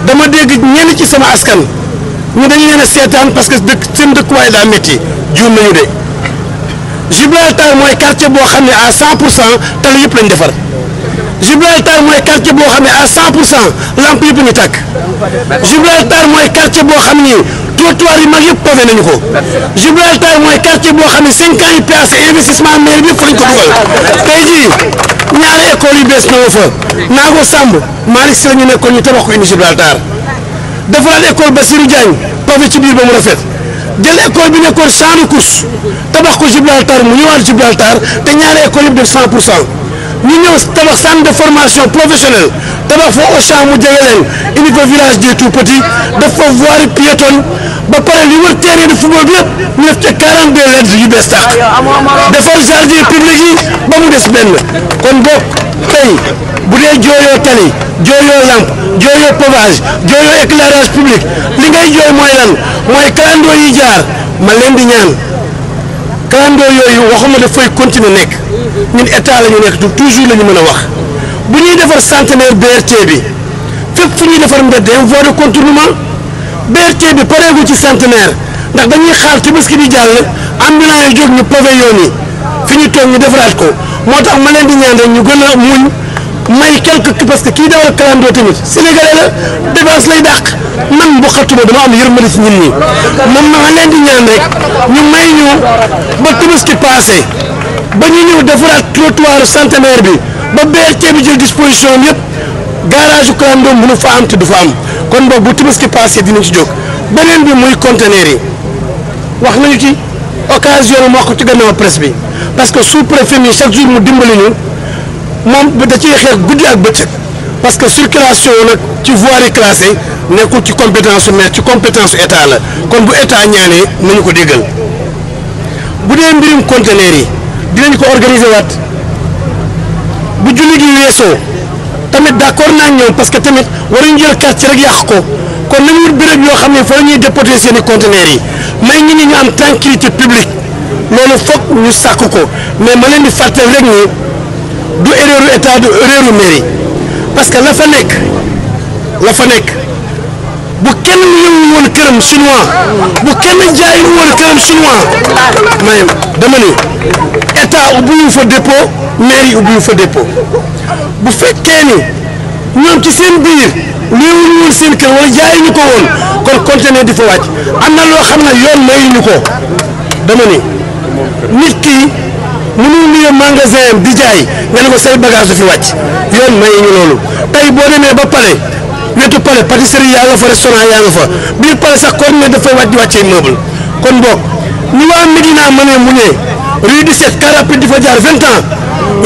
dama dégg ñenn ci sama askan ñu dañ leen a seetaan parce que seen dëkkuwaay daa métti juum nañu de Gibraltar mooy quartier boo xam ne à 100% tali yëpp lañ defar Gibraltar mooy quartier boo xam ne à 100% lamp yëpp ñu tàkk Gibraltar mooy quartier boo xam ni trottoir yi mag yëpp pavé nañu ko Gibraltar mooy quartier boo xam ne 5 ans yi passé investissement maire bi yëpp fa lañ ko dugal tey jii ñaari école yu bees ñëw fa Naago Samb Malick Sy la ñu nekkoon ñu tabax ko indi Gibraltar defaraat école Bassirou Diagne pavé ci biir ba mu rafet jël école bi nekkoon champ de course tabax ko Gibraltar mu ñëwaat Gibraltar te ñaari école yëpp def 100% ñu ñëw tabax centre de formation professionnelle tabax fa Auchan mu jege leen indi ko village des tout petits def fa voirie piétonne ba pare li wër terrain de football bi yëpp ñu def ca 42 lettres yu bees tax defar jardin public yi ba mu des benn kon boog tey bu dee jooyoo tali jooyoo lampe jooyoo pavage jooyoo éclairage public li ngay jooy mooy lan mooy kalandoo yi jaar ma leen di ñaan kalandoo yooyu waxuma dafay continuer nekk ñun état la ñu nekk toujours la ñu mën a wax bu ñuy defar centenaire BRT bi fépp fu ñuy defar mbedd am voie de contournement BRT bi pareegu ci centenaire ndax dañuy xaar Tabaski bi jàll ambulants yi jóg ñu pavé yoon yi fi ñu toog ñu defaraat ko moo tax ma leen di ñaan rek ñu gën a muñ may quelque parce que kii dawal kalandoo tamit sénégalais la dépense lay dàq man bu xatuma dama am yërmande ci ñun ñi moom ma leen di ñaan rek ñu may ñu ba Tabaski passé ba ñu ñëw defaraat trottoir centenaire bi ba BRT bi jël disposition am yëpp garage kalandoo mënu fa am te du fa am kon boog bu Tabaski passé dinañ ci jóg beneen bi muy conteneur yi wax nañu ci occasion moo ko ci gannaaw presse bi parce que sous-préfet mi chaque jour mu dimbali ñu moom da ciy xeex guddi ak bëccëg parce que circulation nag ci voirie classée nekkul ci compétence su maire ci compétence su état la kon bu état ñaanee nañu ko déggal bu dee mbirum conteneur yi dinañ ko organiser waat bu julli gi weesoo tamit d'accord naa ñoom parce que tamit waruñu jël quartier rek yàq ko kon nañu wut béréb yoo xam ne fa la ñuy dépoter seen i conteneurs yi may ñi ñu am tranquillité publique loolu foog ñu sàkk ko mais ma leen di fàttali rek ni du erreur état du erreur mairie parce que la fa nekk bu kenn yëngu woon këram chinois bu kenn jaay woon këram chinois may dama ni état ubbiwu fa dépôt mairie ubbiwu fa dépôt bu fekkee ni ñoom ci seen biir léewuñu woon seen kër wala jaayuñu ko woon kon conteneur di fa wàcc am na loo xam ne yoon mayuñu ko dama ni nit ki mënul luyee magasin di jaay nga ne ko say bagage du fi wàcc yoon mayuñu loolu tey boo demee ba pale wetu pale pâtisserie yaa nga fa restaurant yaa nga fa biir pale sax coordonné dafay wàcc di wàccee meuble kon boog ñu waa Médina mënee mu ñëwee rue 17 car rapide di fa jaar 20 ans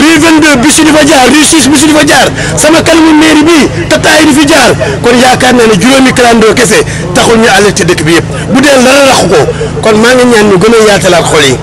rue 22 bus di fa jaar rue 6 bus di fa jaar sama kanamu mairie bii tataay di fi jaar kon yaakaar naa ne juróomi kalandoo kese taxul ñu alerté dëkk bi yëpp bu dee dara raxu ko kon maa ngi ñaan ñu gën a yaatalaat xol yi.